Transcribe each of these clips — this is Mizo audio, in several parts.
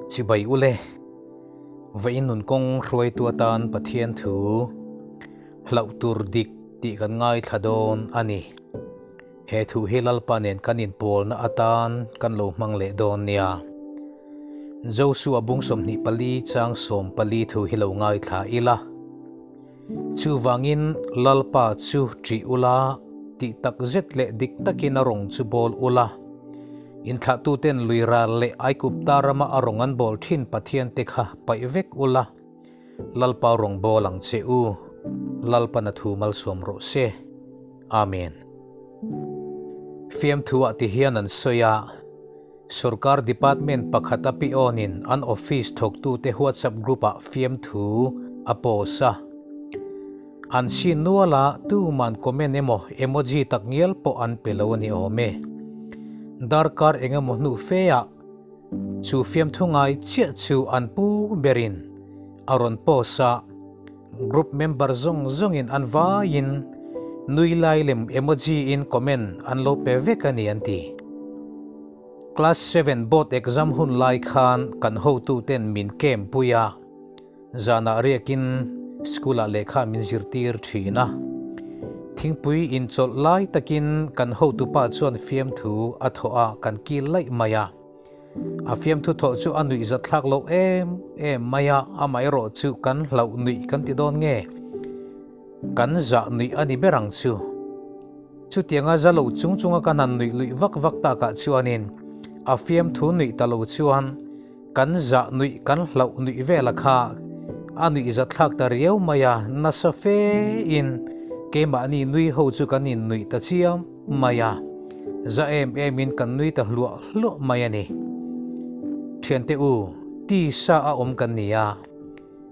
Chibai ule, Vawiin nun kawng hruaitu atan Pathian thu hlauh tur dik tih kan ngaithla dawn a ni. He thu hi Lalpa nen kan inpawlna atan kan lo hmang leh dawn nia. Josua bung 24 chang 14 thu hi lo ngaithla ila. Chuvangin Lalpa chu ṭih ula, tih tak zet leh dik takin a rawng chu bawl ula. Inthlahtuten lui ral leh Aigupta rama a rawng an bawl ṭhin Pathian te kha paih vek ula, Lalpa rawng bawl ang che u. Lalpan a thu malsawm rawh se. Amen. Fiamthu ah ti hian an sawi a, Sorkar department pakhat a peon-in an office thawktute WhatsApp group-ah fiamthu a post a. An sin nual a, tuman comment emaw emoji tak ngial pawh an pe lo a ni awm e. Darkar engemaw hnu feah chu fiamthu ngai chiah chu an pu berin a rawn post a. Group member zawng zawngin an vaiin nui lai lem emoji in comment an lo pe vek a ni an ti. Class seven board exam hun lai khan kan hotu ten min camp pui a, zanah riakin school ah lehkha min zirtir thin a. Thingpui inchawlh lai takin kan hotupa chuan fiamthu a thawh a kan kil laih mai a. A fiamthu thawh chu a nuih zat thlak loh em em mai a, amaherawh chu kan hlauh nuih kan ti dawn nge? Kan zah nuih a ni ber ang chu. Chutianga za lo chung chunga kan han nuih luih vak vak takah chuanin a fiamthu nuih ta lo chuan kan zah nuih kan hlauh nuih vela kha a nuih zat thlak ta riau mai a, nasa fe in keimahni nui ho chu kan innuih ta chiam mai a, za em em in kan nui ta hluah hluah mai a ni. Thiante u, tisa a awm kan ni a,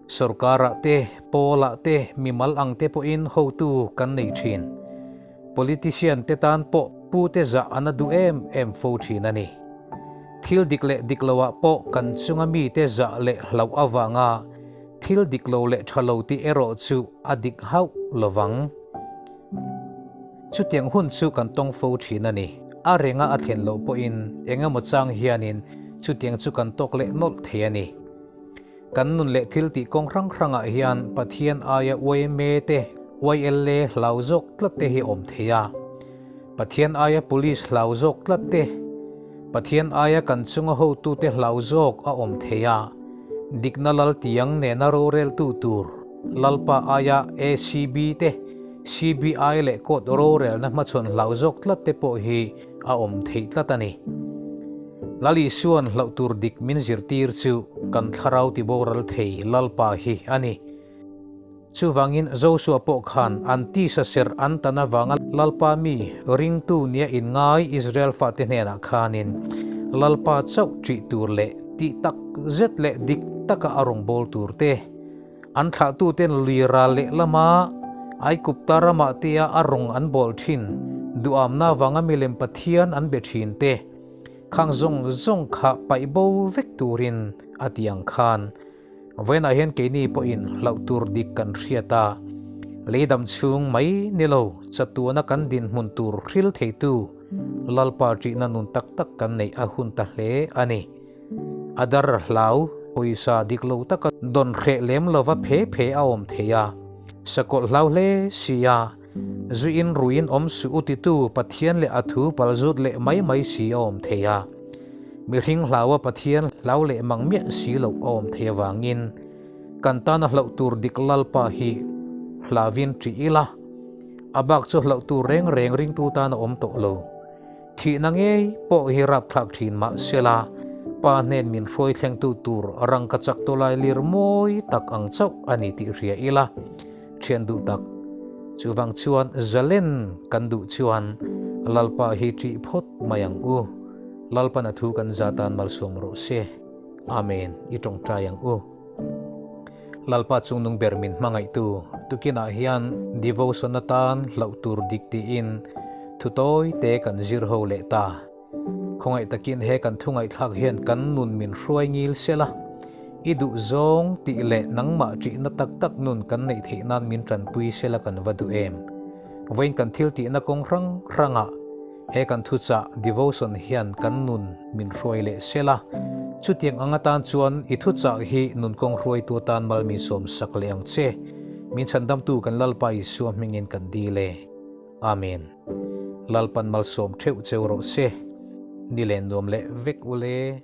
sorkarah te, pawlah te, mimal ang te pawhin hotu kan nei thin. Politician te tan pawh pu te zah an a duh em em fo thin a ni. Thil dik leh dik loah pawh kan chunga mite zah leh hlauh avanga thil dik lo leh tha lo tih erawh chu a dik hauh lovang. Chutiang hun chu kan tawng fo thin a ni. A renga a thlen loh pawhin eng emaw chang hianin chutiang chu kan tawk leh nawlh thei a ni. Kan nun leh thil tih kawng hrang hrangah hian Pathian aia yma te, YLA hlau zawk tlat te hi awm thei a. Pathian aia Police hlau zawk tlat te, Pathian aia kan chunga hotute hlau zawk a awm thei a. Dikna lal tiang nena roreltu tur Lalpa aia ACB te, CBI leh court rorelna hmachhawn hlau zawk tlat te pawh hi a awm theih tlat a ni. Lal Isua'n hlauh tur dik min zirtir chu kan thlarau ti boral thei Lalpa hi a ni. Chuvangin Josua pawh khan an tisa serh an tan avanga Lalpa mi ringtu nia inngai Israel fate hnenah khanin Lalpa chauh ṭih tur leh tih tak zet leh dik taka a rawngbâwl tur te, An thlahtuten lui ral lehlama Aigupta ramah tea a rawng an bawl thin, duhamna avanga milem pathian an be thin te, khang zawng zawng kha paih bo vek turin a ti ang khan. Vawiinah hian keini pawhin hlauh tur dik kan hriat a, leidam chhung mai ni lo chatuana kan dinhmun tur hril theitu Lalpa ṭihna nun tak tak kan neih a hun ta hle a ni. A dar a hlau, pawisa dik lo taka dawn hreh lem lova phe phe a awm thei a. Sakawlh hlau hle si a, zuin ruiin awm suh u titu Pathian leh a thu palzut leh mai mai si a awm thei a. Mihring hlaua Pathian hlau leh mang miah si loh a awm thei avangin kan tana hlauh tur dik Lalpa hi hlauvin ṭih ila, a bak chu hlauh tur reng reng ringtu tan a awm tawh lo. Thihna ngei pawh hi rapthlak thin mah sela, pa hnen min hruai thlengtu tur rangka chak tawlai lir mawi tak ang chauh a ni tih hria ila, thian duh tak. Chuvang chuan zalen kan duh chuan Lalpa hi ṭih phawt mai ang u. Lalpan a thu kan za tan malsawm rawh se. Amen. I tawngtai ang u. Lalpa chungnung ber min hmangaihtu tukinah hian devotion atan hlauh tur dik tiin thu tawi te kan zir ho leh ta. Khawngaih takin he kan thu ngaihthlak hian kan nun min hruai ngil sela, i duh zawng tih leh nangmah ṭihna tak tak nun kan neih theih nan min ṭanpui sela kan va duh em? Vawiin kan thil tihna kawng hrang hrangah he kan thuchah devotion hian kan nun min hruai leh sela. Chutiang ang atan chuan i thuchah hi nun kawng hruaitu atan mal min sawmsak leh ang che. Min chhandamtu kan Lalpa Isua hmingin kan dil e. Amen. Lalpan malsawm theuh cheu rawh se. Ni len nuam leh vek ule.